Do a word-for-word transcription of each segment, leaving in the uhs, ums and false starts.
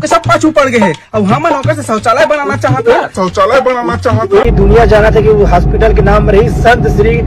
सब पाछू पड़ गए हैं। अब हमन ओकर से शौचालय बनाना चाहत हन। शौचालय बनाना चाहत हन। ये दुनिया जानत हे कि वो हॉस्पिटल के नाम रही संत श्री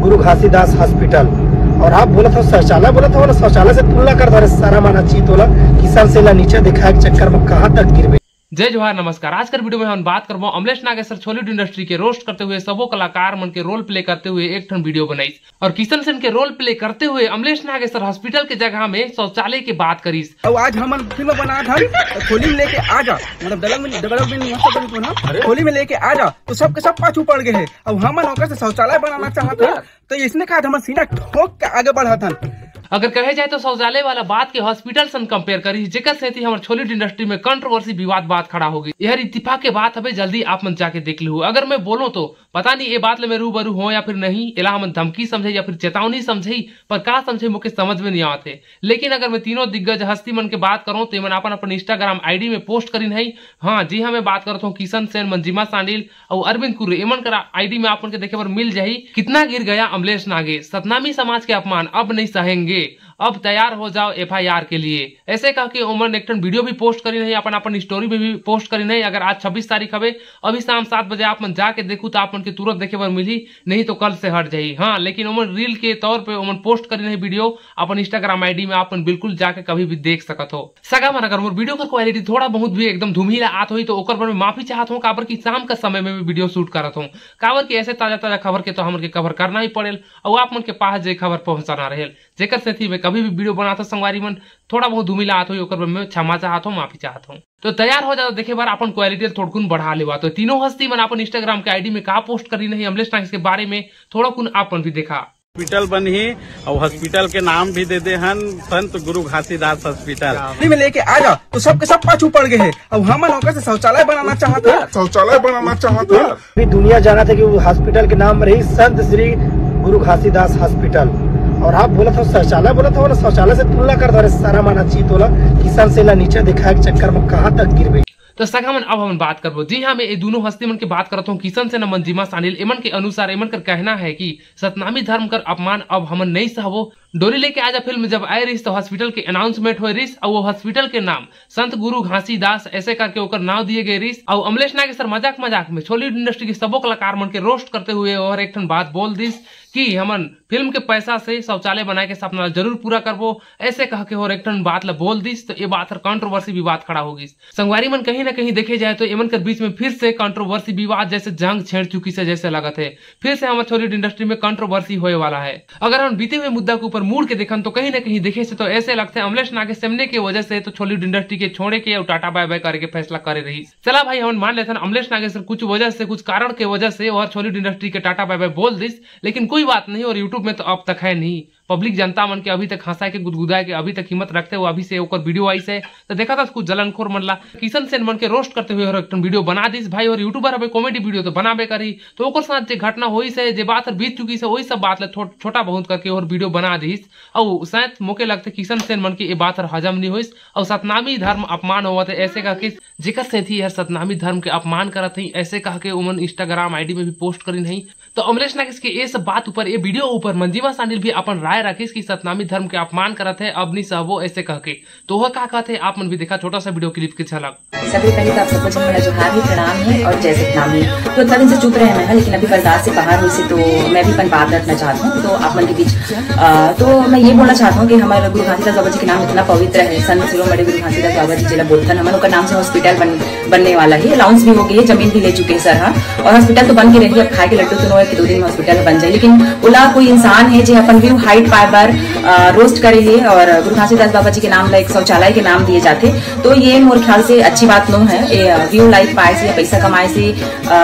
गुरु घासीदास हॉस्पिटल। और आप बोलत हो शौचालय, बोलत हो ना, शौचालय से तुलना करत हो रे, शरम आना चाहिए तोला। किशन सेन ला नीचा दिखाए के चक्कर में कहाँ तक गिरबे। जय जोहार, नमस्कार। आज कर वीडियो में हम बात करबो अमलेश नागेश्वर Chhollywood industry के roast करते हुए सबो कलाकार मन के role play करते हुए एक ठन वीडियो बनाइस। और किशन सेन के role play करते हुए अमलेश नागेश्वर हॉस्पिटल के जगह में शौचालय के बात करिस। अउ आज हमन फिल्म बनात हन, खोली में लेके आ जा, मतलब डबल मीनिंग, डबल मीनिंग, मतलब बनी तो ना, खोली में लेके आ जा, तो सबके सब पाछू पड़ गए हैं। अब हमन ओकर से शौचालय बनाना चाहत हन, तो इसने कहा हमन सीना ठोक के आगे बढ़त हन। अगर कहे जाए तो शौचालय वाला बात के हॉस्पिटल सन कंपेयर करी, जेकर सेती हमर Chhollywood industry में कंट्रोवर्सी विवाद बात खड़ा हो गई। यह इत्तेफाक के बात हवे, जल्दी आप मन जाके देख लू। अगर मैं बोलूं तो पता नहीं ये बात ले मैं रूबरू हो या फिर नहीं, एला हमन धमकी समझे या फिर चेतावनी समझे, पर का समझे मोके समझ में नहीं आवत हे। लेकिन अगर मैं तीनों दिग्गज हस्ती मन के बात करूं तो एमन अपन अपन Instagram ID में पोस्ट करिन है। हाँ जी हाँ, मैं बात करत हूँ किशन सेन, मंजिमा सांडिल और अरविंद कुर्रे, एमन कर ID में आप मन के देखे बर मिल जाही। कितना गिर गया अमलेश नागेश, सतनामी समाज के अपमान अब नहीं सहेंगे, अब तैयार हो जाओ FIR के लिए, ऐसे कह के ओमन एक ठन वीडियो भी पोस्ट करिन है, अपन अपन स्टोरी में भी पोस्ट करिन है। अगर आज छब्बीस तारीख हवे, अभी शाम सात बजे आप मन जाके देखू तो आप मन के तुरंत देखे बर मिलही, नहीं तो कल से हट जाही। हाँ, लेकिन ओमन रील के तौर पे ओमन पोस्ट करिन है वीडियो अपन Instagram ID में, आप मन बिल्कुल जाके कभी भी देख सकत हो। सगा मन, अगर मोर वीडियो कर क्वालिटी थोड़ा बहुत भी एकदम धुमिला आत होही तो ओकर बर मैं माफी चाहत हूँ, काबर कि शाम का समय में भी वीडियो शूट करत हूँ, काबर कि ऐसे ताजा ताजा खबर के तो हमन के कवर करना ही पड़ेल, और आप मन के पास जे खबर पहुंचाना रहेल, जेकर सेती मैं कभी भी वीडियो बनात हूँ संगवारी मन, थोड़ा बहुत धुमिला आत होही, ओकर बर मैं क्षमा चाहत हूँ, माफी चाहत हूँ। तो तैयार हो जाओ देखे बर अपन क्वालिटी थोड़कुन बढ़ा लेवा। तो तीनों हस्ती मन अपन Instagram के ID में का पोस्ट करी नहीं अमलेश नागेश के बारे में, थोड़ा कुन आप मन भी देखा। हॉस्पिटल बनही और हॉस्पिटल के नाम भी दे दे हन संत गुरु घासीदास हॉस्पिटल। खोली में लेके आ जा, तो सबके सब पाछू पड़ गए हैं। अब हमन ओकर से शौचालय बनाना चाहत हन। शौचालय बनाना चाहत हन। अभी दुनिया जानत हे कि वो हॉस्पिटल के नाम रही संत श्री गुरु घासीदास हॉस्पिटल। और आप बोलत हो शौचालय, बोलत हो ना, शौचालय से तुलना करत हो रे, शरम आना चाहिए तोला। किशन सेन ला नीचा दिखाए के चक्कर में कहाँ तक गिरबे। तो सगा मन, अब हमन बात करबो, जी हाँ, मैं ये दोनों हस्ती मन के बात करत हूँ, किशन सेन अउ मंजिमा सांडिल। एमन के अनुसार एमन कर कहना है कि सतनामी धर्म कर अपमान अब हमन नहीं सहबो। डोली लेके आजा फिल्म जब आए रहिस तो हॉस्पिटल के अनाउंसमेंट होए रहिस, और वो हॉस्पिटल के नाम संत गुरु घासीदास ऐसे करके ओकर नाव दिए गए रहिस। और अमलेश नागेश्वर मजाक मजाक में Chhollywood industry के सबो कलाकार मन के रोस्ट करते हुए और एक ठन बात बोल दिस कि हमन फिल्म के पैसा से शौचालय बनाए के सपना ला जरूर पूरा करबो, ऐसे कह के और एक ठन बात ला बोल दिस। तो ये बात हर कंट्रोवर्सी विवाद खड़ा हो गिस। संगवारी मन, कहीं ना कहीं देखे जाए तो एमन कर बीच में फिर से कंट्रोवर्सी विवाद जैसे जंग छेड़ चुकी से जैसे लगत है, फिर से हमर Chhollywood industry में कंट्रोवर्सी होए वाला है। अगर हम बीते हुए मुद्दा के ऊपर मुड़ के देखन तो कहीं ना कहीं देखे से तो ऐसे लगते हैं अमलेश नागेश सेमने के वजह से तो Chhollywood industry के छोड़े के और टाटा बाय बाय करे के फैसला करे रही। चला भाई, हम मान लेथन अमलेश नागेश कुछ वजह से, कुछ कारण के वजह से और Chhollywood industry के टाटा बाय बाय बोल दिस, लेकिन कोई बात नहीं, और YouTube में तो अब तक है नहीं। पब्लिक जनता मन के अभी तक हंसा के गुदगुदा के अभी तक हिम्मत रखते हुए अभी से ओकर वीडियो आइस है, तो देखा था कुछ जलनखोर मन ला किशन सेन मन के रोस्ट करते हुए और एक ठन वीडियो बना दिस भाई। और यूट्यूबर हवे, कॉमेडी वीडियो तो बनाबे करी, तो ओकर साथ जे घटना होइस है, जे बात हर बीत चुकी है, वही सब बात ला थो-, छोटा बहुत करके और वीडियो बना दिस। और शायद मोके लगते किशन सेन मन के ये बात हर हजम नहीं होइस और सतनामी धर्म अपमान होवत है ऐसे कह के, जेकर सेती हर सतनामी धर्म के अपमान करत है ऐसे कह के उमन Instagram ID में भी पोस्ट करिन है। तो अमलेश नागेश के ये सब बात ऊपर, ये वीडियो ऊपर मंजिमा सांडिल भी अपन राय रखिस कि सतनामी धर्म के अपमान करत है, अब नहीं सहबो ऐसे कह के। तो वह का कहते हैं, आप मन भी देखा छोटा सा वीडियो क्लिप के झलक। सबले पहले तो आप सबको झन ला जोहार हे, प्रणाम हे और जय सतनामी। तो इतना दिन से चुप रहे मैं हा, लेकिन अभी बर्दाश्त से बाहर होइस हे, तो मैं भी अपन बात रखना चाहत हूँ तो आप मन के बीच। अ, तो मैं ये बोलना चाहत हूँ कि हमर गुरु घासीदास बाबा जी के नाम इतना पवित्र है, संत शिरोमणि गुरु घासीदास बाबा जी जेला बोलथन हमन, ओकर नाम से हॉस्पिटल बन, बनने वाला है, अनाउंस भी हो गई है, जमीन भी ले चुके हैं सर हा। और हॉस्पिटल तो बन के रही, अब खाए के लड्डू तो नो है कि दो दिन में हॉस्पिटल बन जाए, लेकिन ओला कोई इंसान है जे अपन व्यू हाइट पाए बर, अ, रोस्ट करे है और गुरु घासीदास बाबा जी के नाम ला एक शौचालय के नाम दिए जाते, तो ये मोर ख्याल से अच्छी बात नो है। ये, अ, व्यू लाइक पाए से या पैसा कमाए से, अ,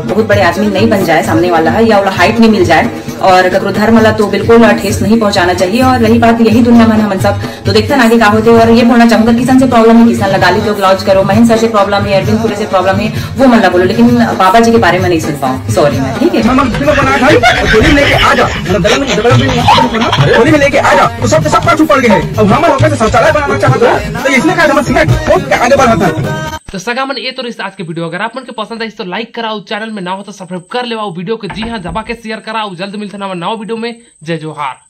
बहुत बड़े आदमी नहीं बन जाए सामने वाला है या ओला हाइट नहीं मिल जाए, और ककरो धर्म ला तो बिल्कुल ठेस नहीं पहुंचाना चाहिए। और रही बात यही दुनिया में हमन सब तो देखथन आगे का होथे। और ये बोलना चाहूंगा, किशन से प्रॉब्लम है, किशन ला गाली तो गलौज करो, महेंद्र सर से प्रॉब्लम है, अरविंद पुरी से प्रॉब्लम है, वो मन ला बोलो, लेकिन बाबा जी के बारे में नहीं सुन पाऊँ, सॉरी मैं, ठीक है। हम फिल्म बना था, खोली लेके आ जा, मतलब डबल मीनिंग, डबल मीनिंग, खोली में लेके आ जा, तो सब सब पाछू पड़ गए हैं। अब हम लोग से शौचालय बनाना चाहते हैं, तो इसने कहा हम सीधा ठोक के आगे बढ़ा था। तो सगा मन, ये तो रहिस आज के वीडियो। अगर आप मन के पसंद आइस तो लाइक कराओ, चैनल में ना हो तो सब्सक्राइब कर लेवाओ वीडियो के, जी हाँ, दबा के शेयर कराओ। जल्द मिलते हैं नवा वीडियो में। जय जोहार।